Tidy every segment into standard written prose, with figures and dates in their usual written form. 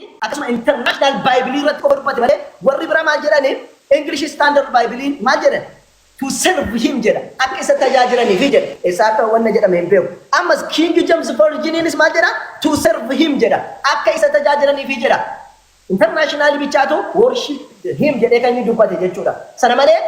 Akkasuma International Bible irratti qofa dubbate malee warri biraa maal jedhani? English Standard Bible maal jedhan? To serve him jedha. Akka isa tajaajilaniifi jedha. Eessaa akka wanna jedhame hin beeku. Ammas King James Versioniinis maal jedha? To serve him jedha. Akka isa tajaajilaniifi jedha. International bichaatu worship him jedhee kan inni dubbate jechuudha. Sana malee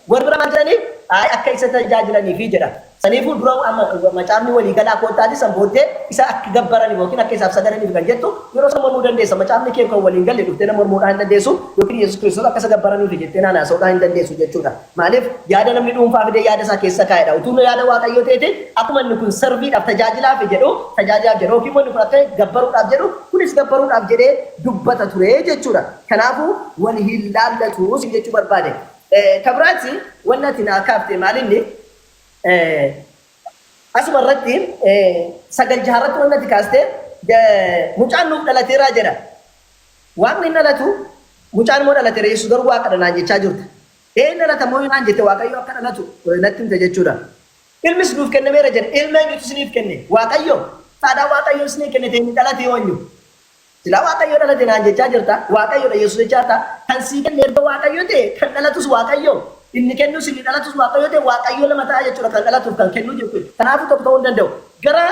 warri biraa maal jedhani? Ayi, akka isa tajaajilaniifi jedha. Saniifuu dura amma macaafni walii galaa koottaati, san booddee isa akka gabbaraniif yookiin akka isaaf sagadaniif kan jettu yeroo san mormuu dandeessa. Macaafni kee kan waliin galle dhuftee nama mormuudhaan hin dandeessu, yookiin Yesuus Kiristoos akka isa gabbaraniif jettee naan haasa'uudhaan hin dandeessu jechuudha. Maaliif? Yaada namni dhuunfaa fidee yaada isaa keessa kaa'edha. Utuu yaada Waaqayyoo ta'eeti, akkuma inni kun serviidhaaf, tajaajilaaf jedhu, tajaajilaaf jedhu, yookiin inni kun akka gabbaruudhaaf jedhu, kunis gabbaruudhaaf jedhee dubbata ture jechuudha. Kanaafuu wal hin laallatu sin jechuu barbaade. Kabiraati wanni ati naa kaafte maalinni? Asuma irratti 9:6 irratti wanni ati kaaste mucaan nuuf dhalateeraa jedha. Waaqni hin dhalatu, mucaan immoo dhalateera, Yesuus garuu Waaqadha naan jechaa jirta. Ee, hin dhalata moo naan jette? Waaqayyo akka dhalatu natti himte jechuudha. Ilmis nuuf kennameera jedhe. Ilma eenyutu isiniif kenne? Waaqayyo. Saadaa Waaqayyo isinii kenne ta'e inni dhalate eenyu? Silaa Waaqayyo dhalate naan jechaa jirta. Waaqayyodha Yesuus jechaa jirta. Kan sii kenne erga Waaqayyo ta'e, kan dhalatus Waaqayyo. Inni kennus inni dhalatus Waaqayyo ta'e, Waaqayyo lama ta'a jechuudha, kan dhalatuuf kan kennu jechuudha. Kanaafuu tokko ta'uu hin danda'u. Gara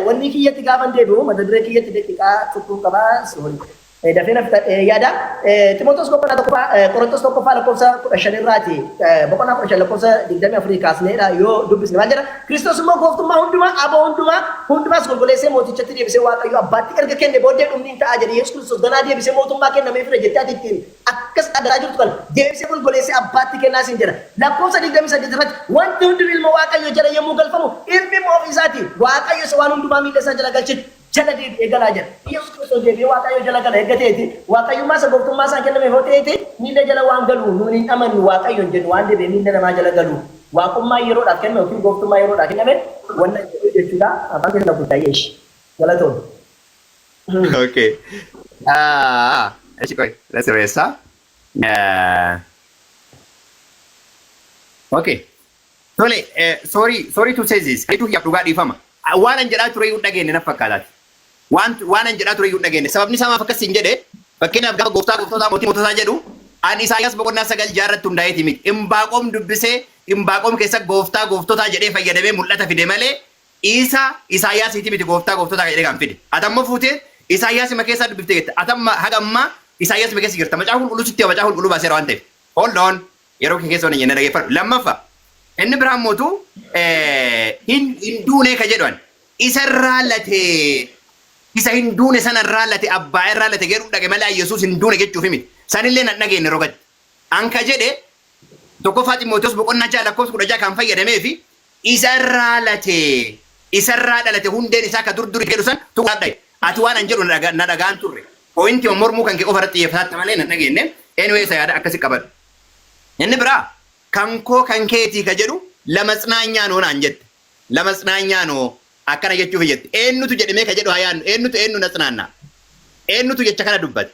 wanni kiyyatti gaafan deebi'u, mata duree kiyyatti, daqiiqaa tokkoon qabaa. Sorry. Dafee na fixadhee yaada. Ximootos boqonnaa tokkoffaa, Qorontos tokkoffaa lakkoofsa 15 irraati, boqonnaa 15 lakkoofsa 24 kaasneedha yoo dubbisne maal jedha? Kiristoos immoo gooftummaa hundumaa, aboo hundumaa, hundumaas golgoleessee mootichatti deebisee Waaqayyo abbaatti erga kenne booddee dhumni hin ta'a jedhe. Yesuus Kiristoos ganaa deebisee mootummaa kennameefira jettee ati ittiin akkas dhagataa jirtu kana deebisee golgoleessee abbaatti kennaa siin jedha. Lakkoofsa 28 irratti, wanti hundinuu ilma Waaqayyo jala yommuu galfamu, ilmi immoo ofii isaatii Waaqayyo isa waan hundumaa miilla isaa jala galche jala deebi'ee galaa jedha. Yesuus Kiristoos deebi'ee Waaqayyo jala gala erga ta'eeti, Waaqayyummaa isa gooftummaa isaan kennameef yoo ta'eeti, miilla jala waan galu nuun hin amannu, Waaqayyo hin jennu waan deebi'ee miilla namaa jala galu. Waaqummaa yeroodhaaf kenname yookiin gooftummaa yeroodhaaf kenname wanna jedhu jechuudha. Afaan keessa na kutaa yeeshi. Galatoom. Okay. Ah, eshi qoy, na sirreessaa. Okay. Tole, sorry, sorry to say this. Hedduu kiyyaaf dhugaa dhiifama. Waan an jedhaa ture iyyuu hin dhageenye na fakkaataati. Waan an jedhaa ture iyyuu hin dhageenye. Sababni isaa maaf akkas hin jedhe, fakkeenyaaf gaafa gooftaa gooftootaa, mootii moototaa jedhu, ani Isaayyaas boqonnaa 9:6 irratti hundaa'eeti miti. Imbaaqoom dubbisee Imbaaqoom keessa gooftaa gooftotaa jedhee fayyadamee mul'ata fide malee isa Isaayyaasiiti miti gooftaa gooftotaa jedhee kan fide. Ati ammoo fuutee Isaayyaasima keessaa dubbiftee jette. Ati amma haga ammaa Isaayyaasima keessa jirta. Macaafa qulqulluu sitti hima, macaafa qulqulluu baaseera waan ta'eef. Hold on. Yeroo kee keessa waan hin jenne dhageeffadhu. Lammaffaa, inni biraan mootu hin duunee ka jedhu ani. Isa irraa latee, isa hin duune sana irraa late, abbaa irraa late jedhu dhage malee Yesuus hin duune jechuuf miti. Sanillee nan dhageenye rogatti. An ka jedhe tokkoffaa Ximootiyoos boqonnaa 6 lakkoofsa 16 kan fayyadamee fi isa irraa latee, isa irraa dhalate, hundeen isaa ka dur duri jedhu san tuqaa dhage. Ati waan an jedhu na dhagaan turre. Pointii mormuu kan kee qofa irratti xiyyeeffatatta malee nan dhageenye. Anyway, isa yaada akkasi qabadhu. Inni biraa kan koo kan keetii ka jedhu lamatsnaanyaa noo naan jette. Lamatsnaanyaa noo akkana jechuuf jette. Eenyutu jedhamee ka jedhu haa yaadnu. Eenyutu eenyu natsnaannaa? Eenyutu jecha kana dubbate?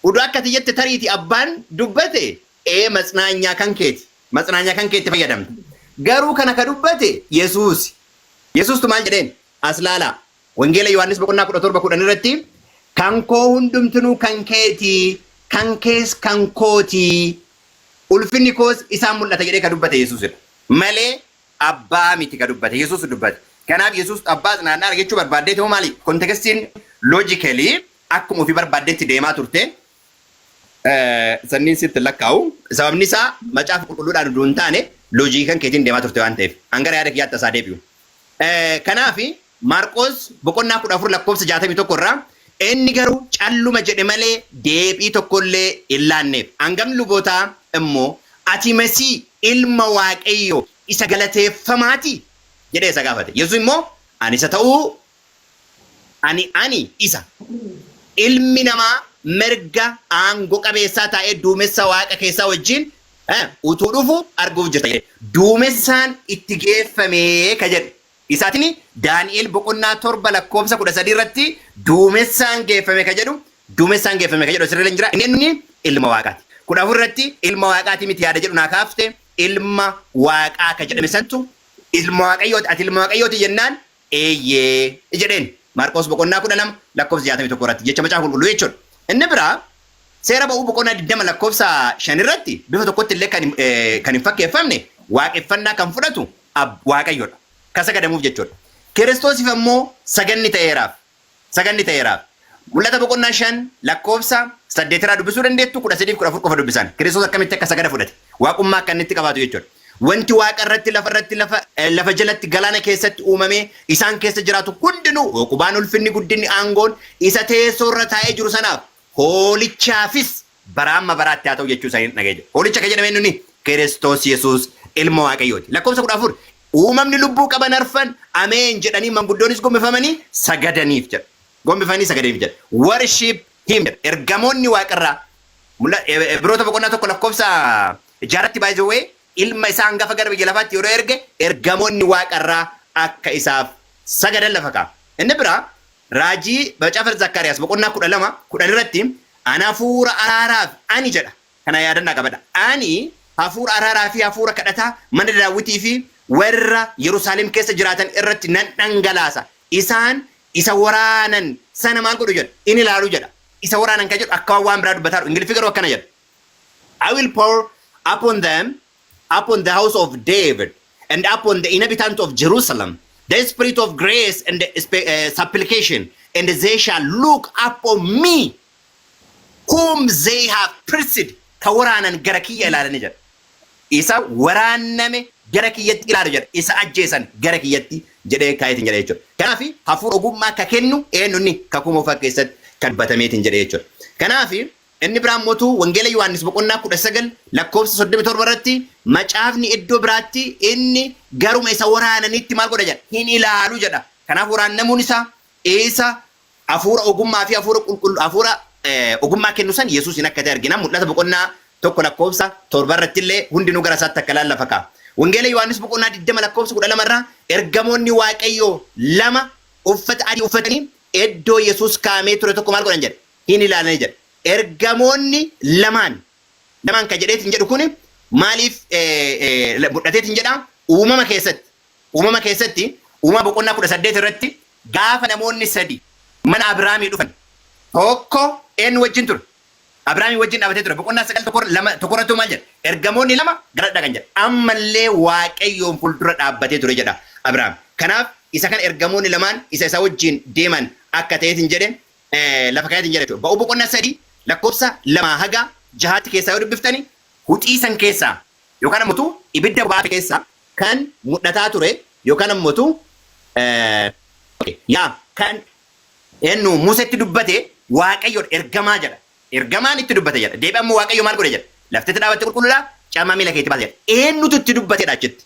Uduu akkati jette tariiti abbaan dubbate ee matsnaanyaa kan keeti. Matsnaanyaa kan keetti fayyadamte. Garuu kana ka dubbate Yesuusi. Yesuustu maal jedheen? As laalaa. Wangeela Yohaannis boqonnaa 17:10 irratti, kan koo hundumtinuu kan keetii, kan kees kan kootii, ulfinni koos isaan mul'ata jedhee ka dubbate Yesuusidha. Malee abbaa miti ka dubbate, Yesuus dubbate. Kanaaf Yesuus abbaa naannaa jechuu barbaaddeeti moo maali? Contextiin logically akkuma ofii barbaaddeetti deemaa turte. Sanniin sitti lakkaa'u. Sababni isaa macaafa qulqulluudhaan utuu hin taane loojikii kan keetiin deemaa turte waan ta'eef. Hangara yaada kiyyaatti tasaa deebi'u. Kanaaf Maarqoos boqonnaa 14 lakkoofsa 61 irraa, inni garuu calluma jedhe malee deebii tokkollee hin laanneef. Hangafni lubootaa immoo, "Ati Masii ilma Waaqayyoo isa galateeffamaatii?" jedhee isa gaafate. Yesuus immoo, "Ani isa ta'uu ani isa. Ilmi namaa mirga aango qabeessaa taa'ee duumessa waaqa keessaa wajjin utuu dhufu arguuf jirta" jedhe. Duumessaan itti geeffamee ka jedhu. Isaatiin Daani'el boqonnaa 7 lakkoofsa 13 irratti duumessaan geeffame ka jedhu, duumessaan geeffame ka jedhu asirra jira. Inni ilma Waaqaati. 14 irratti ilma Waaqaati miti yaada jedhu naa kaafte. Ilma Waaqaa ka jedhame santu ilma Waaqayyooti. Ati ilma Waaqayyooti jennaan, eeyyee jedheen. Maarqos boqonnaa 12 lakkoofsa 61 irratti jecha macaafa qulqulluu jechuudha. Inni biraa Seera Ba'uu boqonnaa 20 lakkoofsa 5 irratti bifa tokkotti illee kan hin fakkeeffamne waaqeffannaa kan fudhatu Waaqayyodha. Kan sagadamuuf jechuudha. Kiristoosiif ammoo saganni ta'eeraaf. Saganni ta'eeraaf. Mul'ata boqonnaa 5 lakkoofsa 8 irraa dubbisuu dandeettu, 13 fi 14 qofa dubbisan. Kiristoos akkamitti akka sagada fudhate. Waaqummaa akka inni itti qabaatu jechuudha. Wanti waaqa irratti, lafa irratti, lafa jalatti, galaana keessatti uumamee isaan keessa jiraatu hundinuu uqubaan, ulfinni, guddinni, aangoon isa teessoo irra taa'ee jiru sanaaf, hoolichaafis bara amma baraatti haa ta'u jechuu isaanii dhaga'ee jira. Hoolicha kan jedhame eenyuni? Kiristoos Yesuus ilma Waaqayyooti. Lakkoofsa 14, uumamni lubbuu qaban arfan "Ameen" jedhanii, manguddoonis gombifamanii sagadaniif jedha. Gombifamanii sagadaniif jedha. Worship him jedha. Ergamoonni waaqarraa Ibroota boqonnaa 1 lakkoofsa 6tti, by the way, ilma isaa hangafa gara biyya lafaatti yeroo erge ergamoonni waaqarraa akka isaaf sagadan lafa kaa'a. Inni biraa raajii Macaafa Zakkaariyaas boqonnaa 12 10 irratti "Ani hafuura araaraaf ani" jedha. Kana yaadannaa qabadha. "Ani hafuura araaraa fi hafuura kadhataa mana Daawwitii fi warra Yerusaalem keessa jiraatan irratti nan dhangalaasa. Isaan isa waraanan sana" maal godhu jedha? "In ilaalu" jedha. Isa waraanan kan jedhu akka waan biraa dubbataa jiru. Ingiliffi garuu akkana jedha. "I will pour upon them, upon the house of David, and upon the inhabitants of Jerusalem, the spirit of grace and the supplication, and they shall look upon me, whom they have pierced." Ka waraanan gara kiyya ilaalanii jedha. Isa waraanname gara kiyyatti ilaalu jedha. Isa ajjeesan gara kiyyatti jedhee kaayetiin jedha jechuudha. Kanaaf hafuura ogummaa ka kennu eenyunni? Kakuu Moofaa keessatti kan dubbatameetiin jedhe jechuudha. Kanaaf inni biraan mootuu Wangeela Yohaannis boqonnaa 19 lakkoofsa 37 irratti macaafni iddoo biraatti inni garuma isa waraananitti maal godha jedha? Hin ilaalu jedha. Kanaaf waraannamuun isaa isa hafuura ogummaa fi hafuura qulqulluu, hafuura ogummaa kennu san Yesuusin akka ta'e argina. Mul'ata boqonnaa 1 lakkoofsa 7 irratti illee hundinuu gara isaatti akka lallafa ka'a. Wangeela Yohaannis boqonnaa 20 lakkoofsa 12 irraa ergamoonni Waaqayyoo lama uffata adii uffatanii iddoo Yesuus kaa'amee ture tokko maal godhan jedha? Hin ilaalanii jedha. Ergamoonni lamaan lamaan kan jedheetiin jedhu kun maaliif mul'ateetiin jedha? Uumama keessatti, Uumama boqonnaa 18 irratti gaafa namoonni sadi mana Abiraamii dhufan, tokko eenyu wajjin ture? Abiraamii wajjin dhaabatee ture. Boqonnaa 9 tokko 2 tokko irratti maal jedha? Ergamoonni lama gara dhaqan jedha. Ammallee Waaqayyoon fuuldura dhaabbatee ture jedha Abiraam. Kanaaf isa kana ergamoonni lamaan isa isa wajjin deeman akka ta'eetiin jedhe lafa kaayatiin jedha jechuudha. Ba'uu boqonnaa 3 lakkoofsa 2 haga 6tti keessaa yoo dubbiftani, huxii san keessaa yookaan ammoo ibidda boba'aa keessaa kan mul'ataa ture yookaan ammoo yaa kan eenyu Museetti dubbate? Waaqayyoon ergamaa jedha. Ergamaan itti dubbate jedha. Deebi'ee ammoo Waaqayyo maal godhe jedha? "Laftetti dhaabatte qulqulluudha, caamaa miila keetti baase" jedha. Eenyutu itti dubbatedha achitti?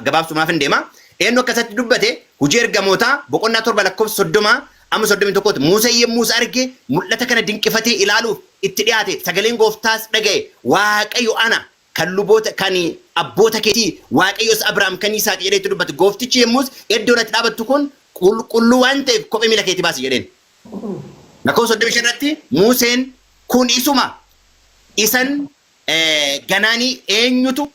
Gabaabsumaaf hin deema. Eenyu akkasatti dubbate? Hojii Ergamootaa boqonnaa 7 lakkoofsa 30 amma 31tti, Museen yommuu isa arge mul'ata kana dinqifatee ilaaluuf itti dhiyaate, sagaleen Gooftaas dhaga'e: "Waaqayyo ana kan luboota kan abboota keetii, Waaqayyos Abrahaam kan Yisaaq" jedhee itti dubbate. Gooftichi yommus, "Iddoon ati dhaabattu kun qulqulluu waan ta'eef kophee miila keetii baasi" jedheen. Lakkoofsa 35 irratti Museen, "Kun isuma isan ganaanii eenyutu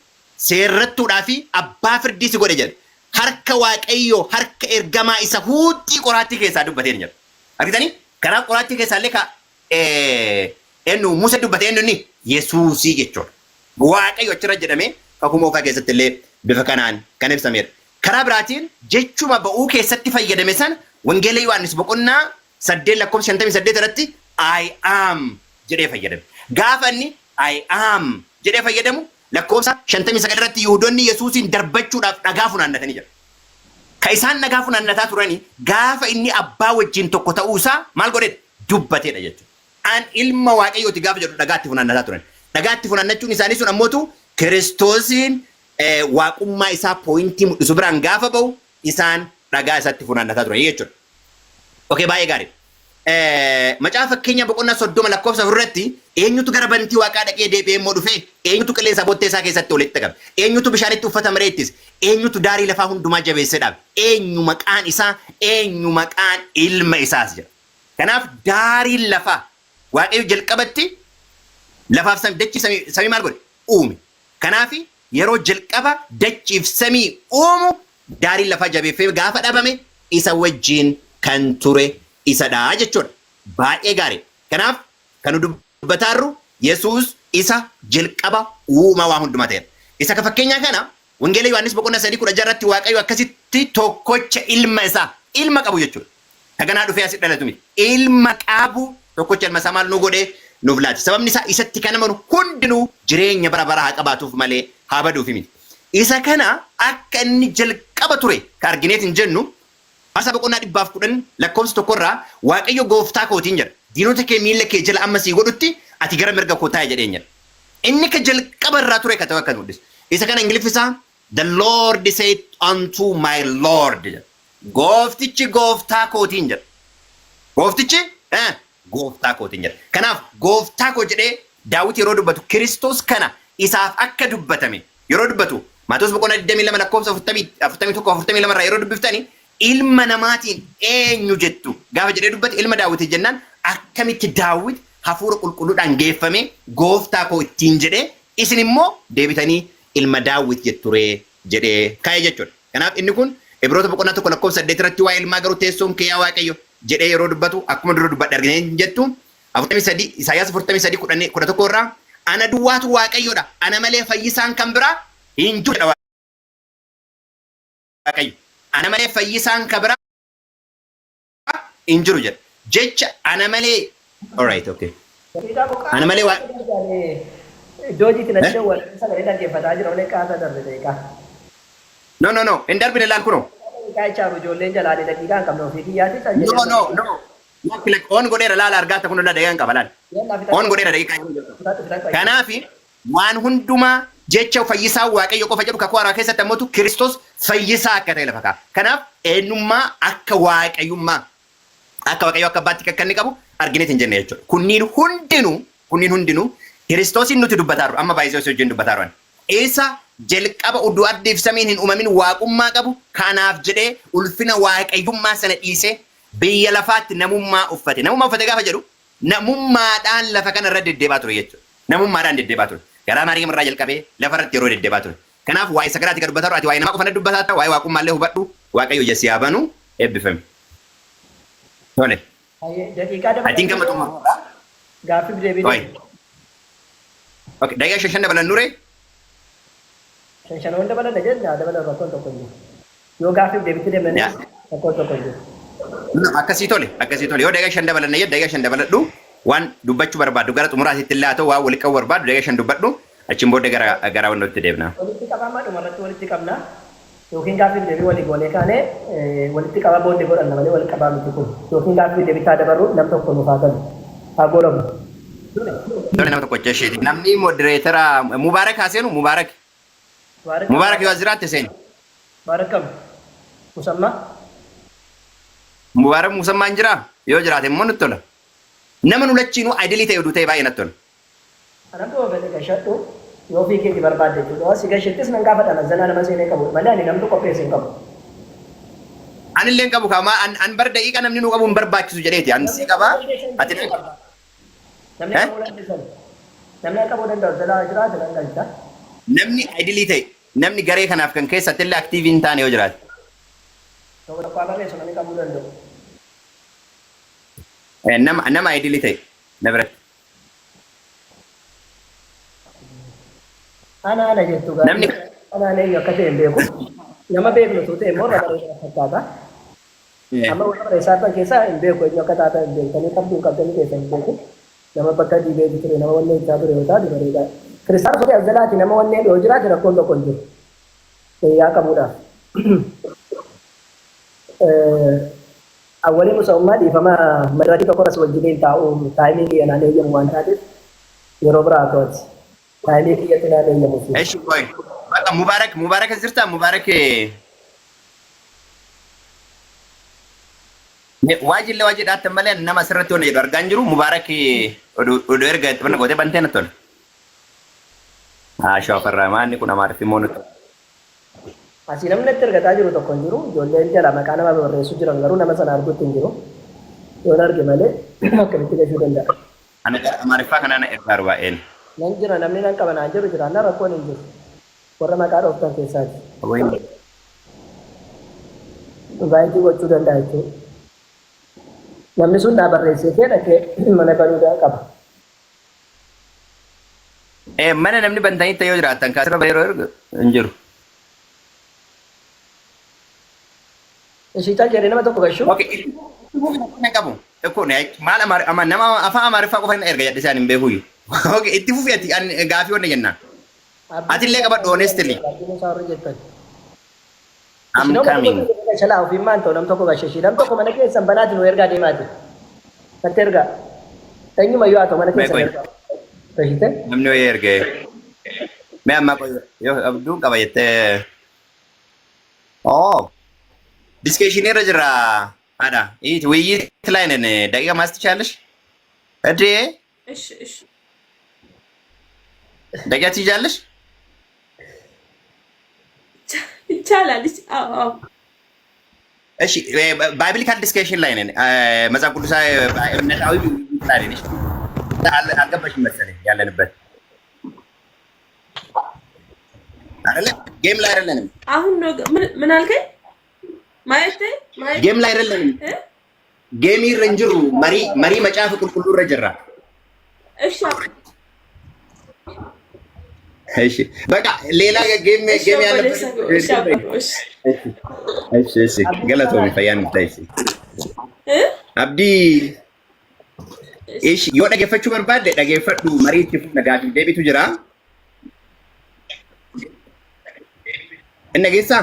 seerrattuudhaa fi abbaa firdii si godhe?" jedhe. Harka Waaqayyoo, harka ergamaa isa huuxxii qoraattii keessaa dubbateen jedha. Argitanii? Karaa qoraattii keessaa illee ka eenyu Musee dubbate? Eenyu inni? Yesuusii jechuudha. Waaqayyo achirra jedhamee Kakuu Moofaa keessatti illee bifa kanaan kan ibsamedha. Karaa biraatiin jechuma Ba'uu keessatti fayyadame sana Wangeela Yohaannis boqonnaa 8 lakkoofsa 58 irratti "I am" jedhee fayyadame. Gaafa inni "I am" jedhee fayyadamu, lakkoofsa 59 irratti Yihudoonni Yesuusiin darbachuudhaaf dhagaa funaannatanii jira. Ka isaan dhagaa funaannataa turanii gaafa inni abbaa wajjin tokko ta'uu isaa maal godhedha? Dubbatedha jechuudha. "An ilma Waaqayyooti" gaafa jedhu dhagaatti funaannataa turan. Dhagaatti funaannachuun isaanii sun ammootu Kiristoosiin waaqummaa isaa point mul'isu biraan gaafa ba'u isaan dhagaa isatti funaannataa turan jechuudha. Okay, baay'ee gaarii. Macaafa Fakkeenya boqonnaa 30 lakkoofsa 4 irratti, eenyutu gara bantii waaqaa dhaqee deebi'ee immoo dhufe? Eenyutu qilleensa bottee isaa keessatti walitti qabe? Eenyutu bishaanitti uffata maree ittise? Eenyutu daarii lafaa hundumaa jabeessee dhaabe? Eenyu maqaan isaa? Eenyu maqaan ilma isaas? jedha. Kanaaf daariin lafaa, Waaqayyo jalqabatti lafaaf samii, dachii, samii maal godhe? Uume. Kanaaf yeroo jalqaba dachiif samii uumu daariin lafaa jabeeffee gaafa dhabame isa wajjin kan ture isadha jechuudha. Baay'ee gaarii. Kanaaf kan nu dubbataarru Yesuus isa jalqaba uumaa waa hundumaa ta'edha. Isa ka fakkeenyaa kana Wangeela Yohaannis boqonnaa 3:16 irratti Waaqayyo akkasitti tokkocha ilma isaa, ilma qabu jechuudha. Ka ganaa dhufee asi dhalatu miti. Ilma qabu tokkocha ilma isaa maal nu godhe? Nuuf laate. Sababni isaa isatti kan amanu hundinuu jireenya bara baraa haa qabaatuuf malee haa baduufi miti. Isa kana akka inni jalqaba ture ka argineet hin jennu. Faarsaa boqonnaa 110 lakkoofsa 1 irraa Waaqayyo gooftaa kootiin jedha. Diinota kee miilla kee jala amma sii godhutti ati gara mirga koo taa'i jedheen jedha. Inni ka jalqaba irraa ture ka ta'u akka mul'isu. Isa kana Ingiliffi isaa "The Lord said unto my Lord" jedha. Gooftichi gooftaa kootiin jedha. Gooftichi gooftaa kootiin jedha. Kanaaf gooftaa koo jedhee Daawit yeroo dubbatu Kiristoos kana isaaf akka dubbatame yeroo dubbatu, Maatewos boqonnaa 22 lakkoofsa 41 42 irraa yeroo dubbiftani, "Ilma namaatiin eenyu jettu?" gaafa jedhee dubbate, ilma Daawit jennaan, akkamitti Daawit hafuura qulqulluudhaan geeffamee gooftaa koo ittiin jedhee, isin immoo deebitanii ilma Daawit jetturee jedhee kaa'e jechuudha. Kanaaf inni kun Ibroota boqonnaa 1 lakkoofsa 8 irratti waa'ee ilmaa garuu teessoon kee yaa Waaqayyo jedhee yeroo dubbatu akkuma dura dubbadhe argine jettu. 43 Isaayyaas 43 10 11 irraa "Ana duwwaatu Waaqayyoodha, ana malee fayyisaan kan biraa hin jiru" jedha Waaqayyo. Ana malee fayyisaan kan biraa hin jiru jedha. Jecha ana malee, alright, okay. Ana malee waa Iddoo hojiitti natti dawwal sagalee dhaggeeffataa jira malee qaasa darbe daqiiqaa. No, no, no, hin darbine, laal kunoo. Daqiiqaa jechaaru ijoolleen jalaanii daqiiqaa hin qabne ofii kiyyaati. No, no, no. Lakki, lakki, on godheera, laala argaata kun, daqiiqaa hin qaba, laal. On godheera daqiiqaa yeroo jalqabu. Kanaafi waan hundumaa jecha fayyisaa Waaqayyo qofa jedhu kakuu haaraa keessatti ammoo Kiristoos fayyisaa akka ta'e lafa kaa'a. Kanaaf eenyummaa akka Waaqayyummaa, akka Waaqayyo akka abbaatti akka inni qabu argineet hin jenne jechuudha. Kunniin hundinuu Kiristoosiin nuti dubbataa jirru amma baay'isee osoo wajjin dubbataa jiran. Isa jalqaba utuu ardiif samiin hin uumamin waaqummaa qabu, kanaaf jedhee ulfina waaqayyummaa sana dhiisee biyya lafaatti namummaa uffate. Namummaa uffate gaafa jedhu namummaadhaan lafa kana irra deddeebaa ture jechuudha. Namummaadhaan deddeebaa ture. Garaa Maariyaam irraa jalqabee lafa irratti yeroo deddeebaa ture. Kanaaf waa'ee sakaraati kan dubbataa jiru, ati waa'ee namaa qofa dubbataa jirta, waa'ee waaqummaallee hubadhu. Waaqayyo ija si haa banu, eebbifami. Tole. Daqiiqaa Atiin gama xumuruudha. Gaaffiif deebii. Oi. Okay, daqiiqaa 5 5 dabalan nure. 5 5 dabalan jenna, dabalan, rakkoon tokko hin jiru. Yoo gaaffiif deebitti deemnanis rakkoon tokko hin jiru. Akkasii tole, akkasii tole. Yoo daqiiqaa 5 dabalan jedhe, daqiiqaa 5 dabaladhu. Waan dubbachuu barbaaddu gara xumuraatitti illee haa ta'u, waan walitti qabu barbaaddu daqiiqaa 5 dubbadhu. Achiin booda gara wannootti deemna. Walitti qabama dhumarratti walitti qabna. Yookiin gaaffiif deebii walii goonee kaane walitti qaba booddee godhanna malee walitti qabaa miti kun. Yookiin gaaffiif deebitti haa dabarru, nam tokko nuuf haa galu. Haa goolamu. Tole, nama tokko isheeti. Namni moderator Mubaarak haa seenu, Mubaarak. Mubaarak, yoo as jiraatte seeni. Mubaarak kam? Musammaa? Mubaarak Musammaan jiraa? Yoo jiraate immoo nutti tola. Nama nu lachiinuu idle ta'e oduu ta'e baay'ee natti tola. Anatu fedhe gashadhu yoo ofii keeti barbaadde jechuudha. Si gashettis nan gaafadha, nazzalaa nama seenee qabu malee ani namtu qopheesse hin qabu. Ani illee hin qabu kaama an bar daqiiqa namni nu qabu hin barbaachisu jedheeti. An si qabaa, ati nan qabda. Namni qabuu dandeessan. Namni qabuu danda'u jalaa jiraate nan galcha. Namni idle ta'e, namni garee kanaaf kan keessatti illee active hin taane yoo jiraate. Tokko tokko haa barreessu namni qabuu danda'u. Nama idle ta'e na biratti. Ana ana jettu gaarii. Anaan eenyu akka ta'e hin beeku. Nama beeknu osoo ta'e immoo irra bareeda fakkaata. Amma warra barreessaa turan keessaa hin beeku, eenyu akka taatan hin beektanii qabdu hin qabdanii keessa hin beeku. Nama bakka diibeeti ture, nama wannee jechaa ture yoo taate bareedaa. Kiristaana osoo ta'e as jalaati nama wannee dhiyoo jiraate rakkoon tokko hin jiru. Hiriyaa qabuudhaaf. Awwalii Musa'ummaa, dhiifama, madirakii tokko irra si wajjiniin taa'uu time kiyya naan eeyyamu waan taateef yeroo biraa to'ati. Time kiyyatti naan eeyyamu si. Eshi, qoy. Bakka Mubaarak, Mubaarak as jirtaa? Mubaarak waajillee waa jedhaattan malee nama asirratti waan jedhu argaa hin jiru. Mubaarak oduu oduu erga itti banna gootee bantee natti tola. Haa shoofarraa maanni kun Amaariffi immoo nutti. Asii namni natti ergataa jiru tokko hin jiru. Ijoolleen jala maqaa nama barreessuu jiran garuu nama sana arguutti hin jiru. Yoon arge malee akkamitti gashuu danda'a? Ana gara Amaariffaa kanaa na ergaa baay'een. Nan jira, namni nan qaba naan jedhu jiraannaan rakkoon hin jiru. Warra maqaa dhooftan keessaati. Invite gochuu danda'a jechuudha. Namni sun naa barreessee kee dhaqee mana banuu qaba. Mana namni bantanitti yoo jiraattan kaasirra yeroo ergu hin jiru. Ishii cal jedhee nama tokko gashu. Okay, itti qabu. Kun maal ama nama afaan Amaariffaa qofa hin erga jedhe isaan hin beekuyyuu. Okay, itti fufi ati gaafii wanna jennaan. Atillee qabadhu honestly. I'm coming. Shalaa ofiin maan ta'u nam tokko gashe ishii nam tokko mana keessan banaati nu ergaa deemaati. Natti ergaa. Eenyumayyuu haa ta'u mana keessan ergaa. Gashite? Namni wayii ergee. Mee amma yoo abduun qaba jettee. Oh. Discussion irra jira. Haadha. ውይይት ላይ ነን። ደቂቃ ማስ ትችያለሽ? እዴ እሺ እሺ። ደቂቃ ትይዣለሽ? ይቻላል። አዎ አዎ። እሺ biblical discussion ላይ ነን። መጽሐፍ ቅዱሳዊ እምነታዊ ውይይት ላይ ነን። አልገባሽም መሰለኝ ያለንበት አይደለ? Game ላይ አይደለንም። አሁን ነው ምን አልከኝ? ማየት ማየት Game ላይ አይደለንም። Game irra hin jirru marii macaafa qulqulluu irra jirra። እሺ እሺ በቃ ሌላ game game ያለበት እሺ እሺ እሺ እሺ galatoomi fayyaan nuuf ta'e Abdii እሺ yoo dhageeffachuu barbaadde dhageeffadhu marii itti fufna gaafii deebitu jira. Inni dhageessaa?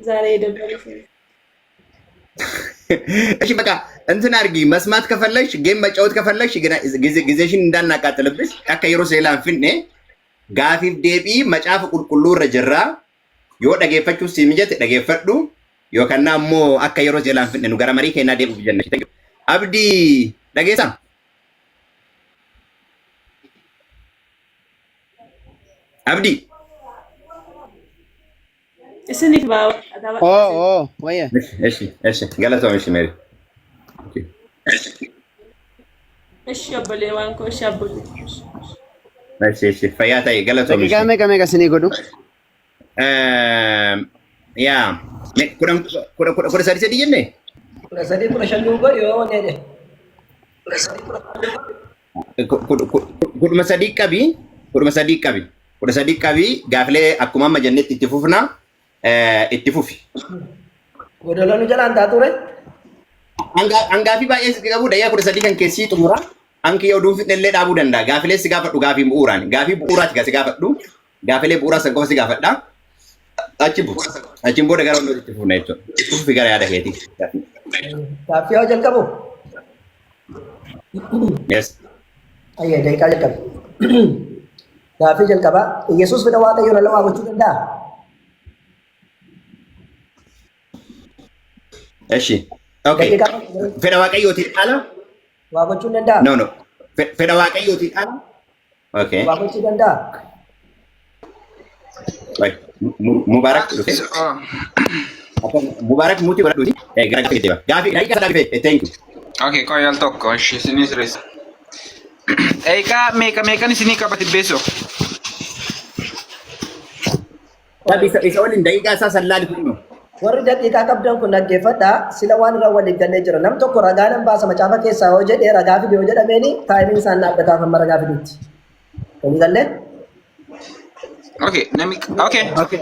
ዛሬ የደበረሽ እሺ በቃ እንትን አድርጊ። መስማት ከፈለግሽ game መጫወት ከፈለግሽ ጊዜሽን እንዳናቃጥልብሽ akka yeroo seelaan finne gaafiif deebii macaafa qulqulluu irra jirra. Yoo dhageeffachuu si mijate dhageeffadhu yookaan ammoo akka yeroo seelaan finne nu gara marii keenyaa deebi'uuf jenna. Abdii dhageessaa? Abdii. Isiniif baa Oh, oh, wayya. እሺ እሺ galatoomi እሺ ሜሪ እሺ obbolee waan koo እሺ obbolee እሺ እሺ fayyaa ta'i galatoomi Daqiiqaa meeqa meeqa isinii godhu? Yaa kudhan kudha sadi sadi jenne 13 15 nuu godhi yoo wanni jedhe. 13 qabi 13 qabi 13 qabi gaafilee akkuma amma jennetti itti fufna itti fufi. Godoloo nu jalaan taa ture. Hangaafii baay'ee si qabu daqiiqaa 13 kan keessii xumura. Anki yoo duunfidhe illee dhaabuu danda'a. Gaafilee si gaafadhu gaafii bu'uuraan. Gaafii bu'uuraati si gaafadhu. Gaafilee bu'uuraa san qofa si gaafadha. Achi bu. Achiin booda gara wantoota itti fufna jechuudha. Itti fufi gara yaada keetii. Gaaffii yoo jalqabu. Yes. Ayyee daqiiqaa jalqabe. Gaaffii jalqabaa. Yesuus fedha Waaqayyoon ala waa gochuu danda'a? እሺ. Okay. Fedha Waaqayyootiin ala? Waa gochuu danda'a? No, no. Fedha Waaqayyootiin ala? Okay. Waa gochuu danda'a? Wait. Mubarak dhufe. Mubarak muutii godhadhuuti. Gara gaafii deema. Gaafii daqiiqaa sadii dhufe. Thank you. Okay, qoy al tokko ishi isinii sirreessa. Daqiiqaa meeqa meeqan isinii qabate beeso? Isa waliin daqiiqaa isaa sallaali kunnu. Warri daqiiqaa qabdan kun dhaggeeffadhaa. Sila waan irra waliif gallee jira. Nam tokko ragaa nan baasa macaafa keessaa yoo jedhee ragaa fide yoo jedhameeni timeiin isaan dhaabbataaf hamma ragaa fidutti. Walii gallee? Okay, nami okay. Okay.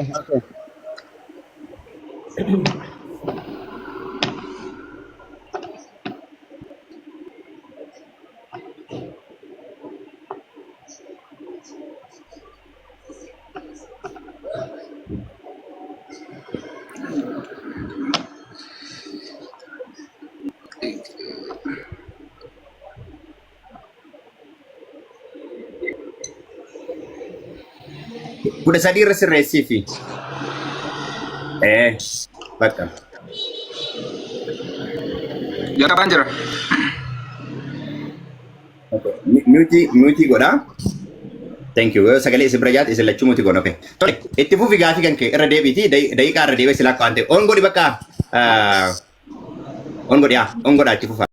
13 irra sirreessiifi. Bakka. Jalqabaan jira. Mute mute godhaa. Thank you. Yoo sagalee isin bira jaate isin lachuu mute godha. Okay. Tole, itti fufi gaafii kan kee irra deebiiti daqiiqaa irra deebi'ee silaa akka waan ta'eef. On godhi bakka. On godhi haa. On godhaa itti fufa.